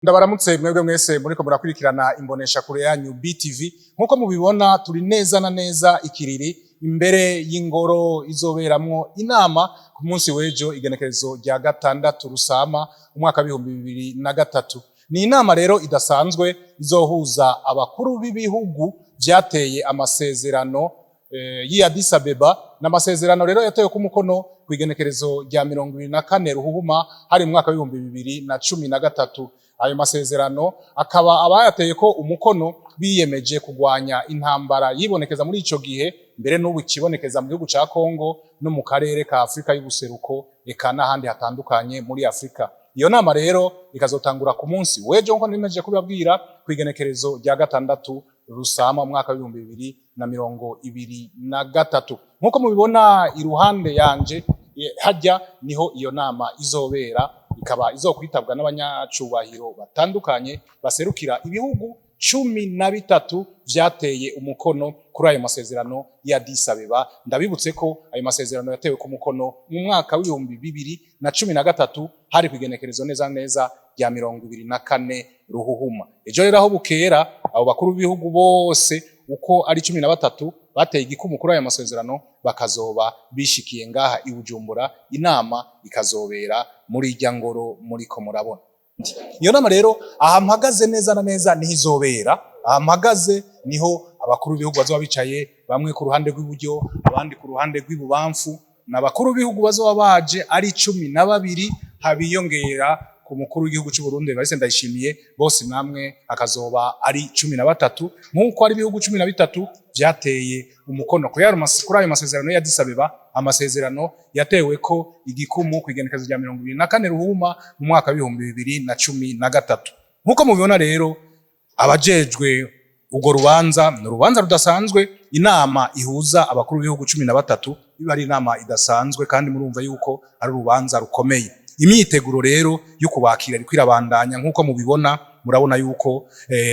Ndabaramutse mwebwe mwese muriko murakurikirana imbonesha kure yanyu BTV. Nkuko mubibona, turi neza na neza ikiriri imbere y'ingoro izoberamwo inama ku munsi w'ejo, igenekerezo rya 6 Rusama umwaka w'2003. Ni inama rero idasanzwe izohuza abakuru b'ibihugu vyateye amasezerano y'i Addis Abeba. N'amasezerano rero yatewe ku mukono ku igenekerezo rya 24 Ruhuhuma, hari mu mwaka w'2013. Ayo masezerano akaba abayateye ko umukono biyemeje kugwanya intambara yibonekeza muri ico gihe, mbere n'ubu ikibonekeza mu gihugu ca Kongo no mu karere ka Afrika y'ubuseruko, eka n'ahandi hatandukanye muri Afrika. Iyo nama rero ikazotangura ku munsi w'ejo, nkuko nimeje kubabwira, ku igenekerezo rya 6 Rusama umwaka w'2023. Nkuko mubibona iruhande yanje, hajya niho iyo nama izobera, ikaba izokwitabwa n'abanyacubahiro batandukanye baserukira ibihugu 13 vyateye umukono kuri ayo masezerano ya Addis Abeba. Ndabibutse ko ayo masezerano yatewe ku mukono mu mwaka w'2013, hari ku igenekerezo neza neza rya 24 Ruhuhuma. Ejo rero aho bukera, abo bakuru b'ibihugu bose uko ari 13 bateye igikumu kuri ayo masezerano bakazoba bishikiye ngaha i Bujumbura, inama ikazobera muri irya ngoro muriko murabona. Iyo nama rero, aha mpagaze neza na neza niho izobera. Aha mpagaze niho abakuru b'ibihugu bazoba bicaye, bamwe ku ruhande rw'iburyo, abandi ku ruhande rw'ibubamfu. N'abakuru b'ibihugu bazoba baje ari 12, habiyongera ku mukuru w'igihugu cy'u Burundi Evariste Ndayishimiye, bose namwe akazoba ari 13, nk'uko ari ibihugu 13 vyateye umukono kuri ayo masezerano ya Addis Abeba, amasezerano yatewe ko igikumu ku igenekerezo rya 24 Ruhuma mu mwaka w'2013. Nk'uko mubibona rero, abajejwe urwo rubanza, ni urubanza rudasanzwe, inama ihuza abakuru b'ibihugu 13, iba ari inama idasanzwe, kandi murumva yuko ari urubanza rukomeye. Imyiteguro rero yo kubakira iriko irabandanya. Nk'uko mubibona, murabona yuko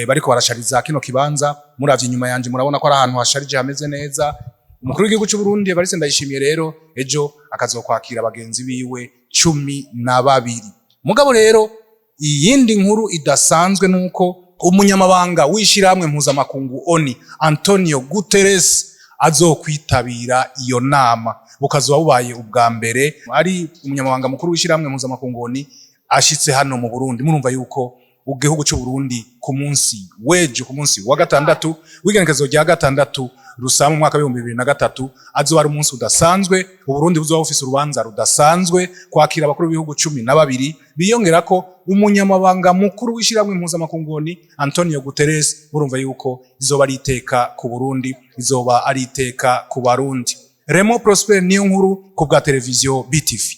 bariko barashariza kino kibanza. Muravye inyuma yanje, murabona ko ari ahantu hasharije, hameze neza. Umukuru w'igihugu cy'u Burundi Evariste Ndayishimiye rero ejo akazokwakira bagenzi biwe 12. Mugabo rero iyindi nkuru idasanzwe nuko umunyamabanga w'ishirahamwe mpuzamakungu ONU, Antonio Guterres, azokwitabira iyo nama. Bukazoba bubaye ubwa mbere ari umunyamabanga mukuru w'ishirahamwe mpuzamakungu ONU ashitse hano mu Burundi. Murumva yuko igihugu cy'u Burundi ku munsi w'ejo, ku munsi wa gatandatu w'igenekerezo rya 6 Rusama umwaka w'2003, azoba ari umunsi udasanzwe. Uburundi buzoba bufise urubanza rudasanzwe kwakira abakuru b'ibihugu 12, biyongera ko umunyamabanga mukuru w'ishirahamwe mpuzamakungu ONU, Antonio Guterres. Murumva yuko izoba ari iteka ku Burundi, izoba ari iteka ku Barundi. Remo Prosper niyo nkuru ku bwa televiziyo BTV.